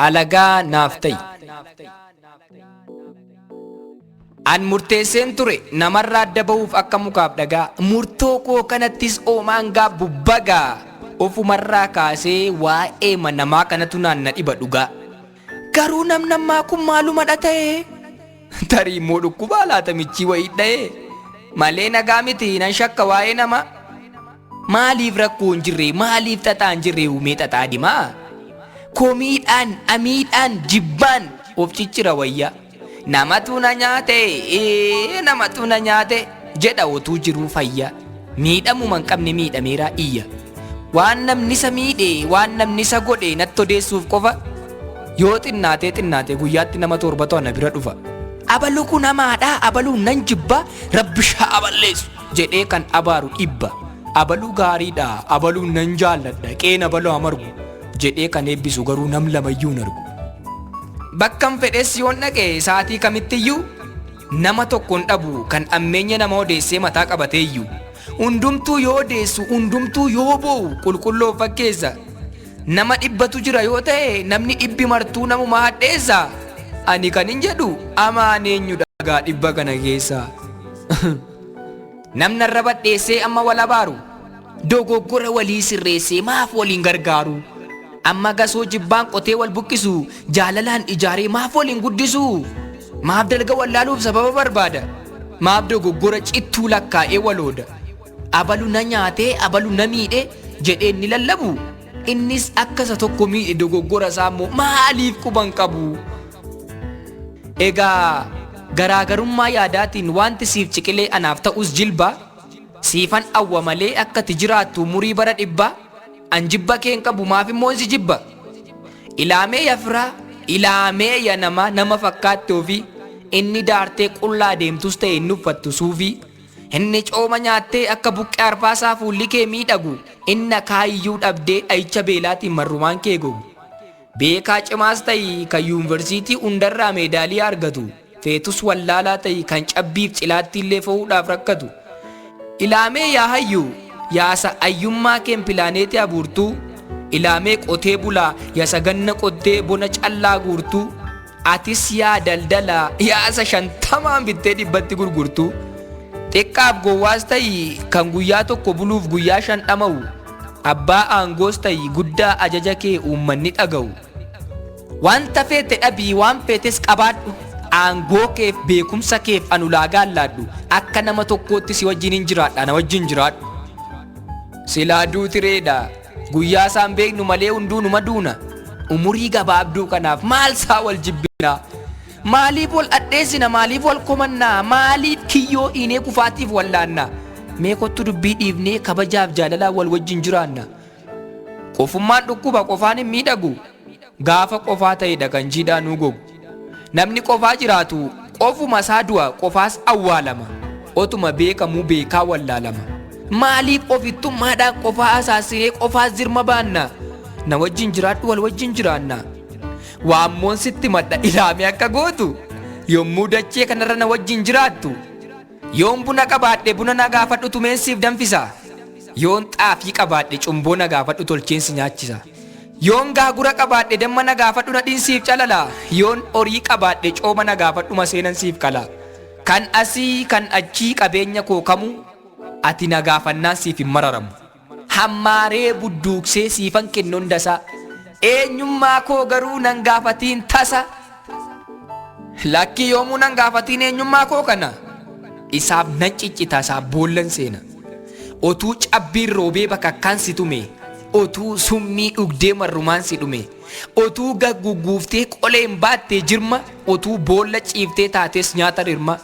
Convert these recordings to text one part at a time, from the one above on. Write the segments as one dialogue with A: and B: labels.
A: Alagaa naaf ta'i. An murteesseen ture namarraa adda bahuuf akka mukaaf dhagaa. Murtoo koo kanattis oomaan gaabbu bagaa. Ofumarraa kaasee waa'ee namaa kanatu naan na dhiba dhugaa. Garuu namnammaa kun maalumadha ta'ee? Tarii immoo dhukkubaa laata michii wayii dha'ee? Malee nagaa miti nan shakka waa'ee namaa. Maaliif rakkoo hin jirre maaliif xaxaa hin jirre uumee xaxaa dimaa? Komiidhaan, amiidhaan, jibbaan of ciccira wayya. Namatu na nyaate, namatu na nyaate jedha otuu jiruu fayya. Miidhamuma hin qabne miidhameeraa iyya. Waan namni isa miidhe, waan namni isa godhe natti odeessuuf qofa yoo xinnaatee xinnaate guyyaatti nama torbatu ana bira dhufa. Abalu kun hamaadha, abaluun nan jibba, rabbi haa balleessu jedhee kan abaaru dhibba. Abaluu gaariidha, abaluun nan jaalladha, qeen abaluu amargu jedhee kan eebbisu garuu nam lamayyuu hin argu. Bakkan fedhes yoon dhaqe sa'aatii kamittiyyuu nama tokko hin dhabu kan ammeenya nama odeessee mataa qabateeyyuu. Hundumtuu yoo odeessu, hundumtuu yoo boo'u qulqulloo fakkeessa. Nama dhibbatu jira yoo ta'e namni dhibbi martuu namuma hadheessa. Ani kan hin jedhu amaan eenyudha gaa dhibba kana keessa. Namni arraba dheessee amma wal abaaru. Dogoggora walii sirreessee maaf waliin gargaaru? Amma gasoo jibbaan qotee wal buqqisu jaalalaan ijaaree maaf waliin guddisu? Maaf dalga wallaaluuf sababa barbaada? Maaf dogoggora cittuu lakkaa'ee walooda? Abalu na nyaatee abalu na miidhe jedhee inni lallabu? Innis akka isa tokko miidhe dogoggora isaa immoo maaliif quban qabu? Egaa garaagarummaa yaadaatiin wanti siif ciqilee anaaf ta'us jilba siifan awwa malee akka ati jiraattu umurii bara dhibbaa an jibba kee hin qabu maaf immoo si jibba. Ilaamee ya firaa, ilaamee ya namaa nama fakkaatte ofii inni daartee qullaa deemtus ta'e inni uffattu suufii. Inni cooma nyaattee akka buqqee arfaasaa fuulli kee miidhagu inni akaayiyyuu dhabdee dhahicha beelaatiin marrumaan kee gogu. Beekaa cimaas ta'i kan yuunivarsiitii hundarraa meedaaliyaa argatu feetus wallaalaa ta'i kan cabbiif cilaatti illee fo'uudhaaf rakkatu. Ilaamee yaa hayyuu yaasa ayyummaa keen pilaaneetii abuurtuu ilaamee qotee bulaa yaasa ganna qottee bona callaa guurtuu atis yaa daldalaa yaasa 50n bittee 100tti gurgurtuu. Xiqqaaf gowwaas ta'i kan guyyaa tokko buluuf guyyaa 5 dhama'u abbaa aangoos ta'i guddaa ajaja kee uummanni dhaga'u. Wanta feete dhabii waan feetes qabaadhu aangoo keef beekumsa keef an ulaagaa laadhu akka nama tokkootti si wajjin hin jiraadha na wajjin jiraadhu. Silaa duutireedha guyyaa isaan beeknu malee hunduu numa duuna umurii gabaabduu kanaaf maal saa wal jibbinaa? Maaliif wal adheessina maaliif wal komannaa maaliif kiyyoo hiinee kufaatiif wallaannaa? Mee kottu dubbii dhiifnee kabajaaf jaalalaan wal wajjin jiraanna. Qofummaan dhukkuba qofaan hin miidhagu. Gaafa qofaa ta'edha kan jiidhaa nuu gogu. Namni qofaa jiraatu qofuma isaa du'a qofaas awwaalama. Otuma beekamuu beekaa wallaalama. Maaliif ofittummaadhaan qofaa asaassinee qofaas jirma baanna? Na wajjin jiraadhu wal wajjin jiraanna. Waammoon sitti madda ilaamee akka gootu yommuu dachee kanarra na wajjin jiraattu. Yoon buna qabaadhe buna na gaafadhu tumeen siif danfisa. Yoon xaafii qabaadhe cumboo na gaafadhu tolcheen si nyaachisa. Yoon gaagura qabaadhe damma na gaafadhu nadhiin siif calala. Yoon horii qabaadhe cooma na gaafadhu maseenan siif qala. Kan asii kan achii qabeenya koo kamuu ati na gaafannaan siif hin mararamu. Hammaaree budduuqsee siifan kennu hundasaa. Eenyummaa koo garuu nan gaafatiin tasa. Lakkii yoomuu nan gaafatiin eenyummaa koo kana. Isaaf nan ciccita isaaf boollan seena. Otuu cabbiin roobee bakakkaan si tume. Otuu summii dhugdee marrumaan si dhume. Otuu gagguguuftee qoleen baattee jirma. Otuu boolla ciiftee taates nyaata rirma.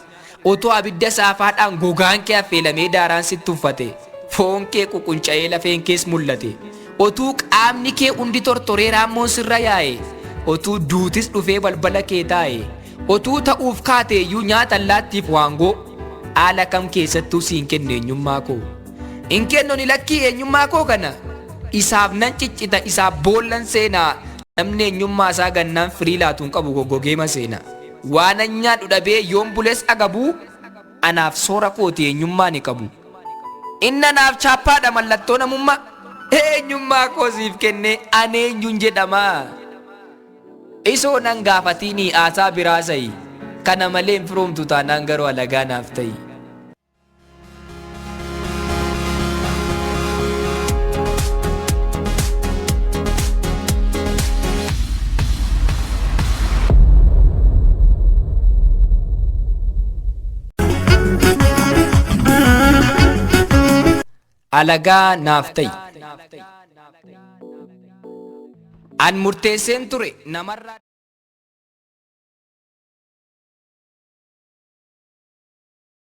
A: Otoo abidda saafaadhaan gogaan kee affeelamee daaraan sitti uffate. Foon kee ququnca'ee lafeen kees mul'ate. Otuu qaamni kee hundi tortoree raammoon sirra yaa'e. Otuu duutis dhufee balbala kee taa'e. Otuu ta'uuf kaateeyyuu nyaata allaattiif waangoo. Haala kam keessattuu siin kennu eenyummaa koo. Hin kennu ni lakkii eenyummaa koo kana. Isaaf nan ciccita isaaf boollan seenaa. Namni eenyummaa isaa gannaan firii laatu hin qabu goggogee maseena. Waanan nyaadhu dhabee yoon bules agabuu anaaf soora kooti eenyummaa ni qabu. Inni anaaf chaappaadha mallattoo namummaa. Eenyummaa koo siif kennee ani eenyuun jedhamaa? Isoo nan gaafatiinii haasaa biraa sa'i. Kana malee hin firoomtu taanaan garuu alagaa naaf ta'i. Alagaa naaf ta'i. An murteesseen ture namarraa.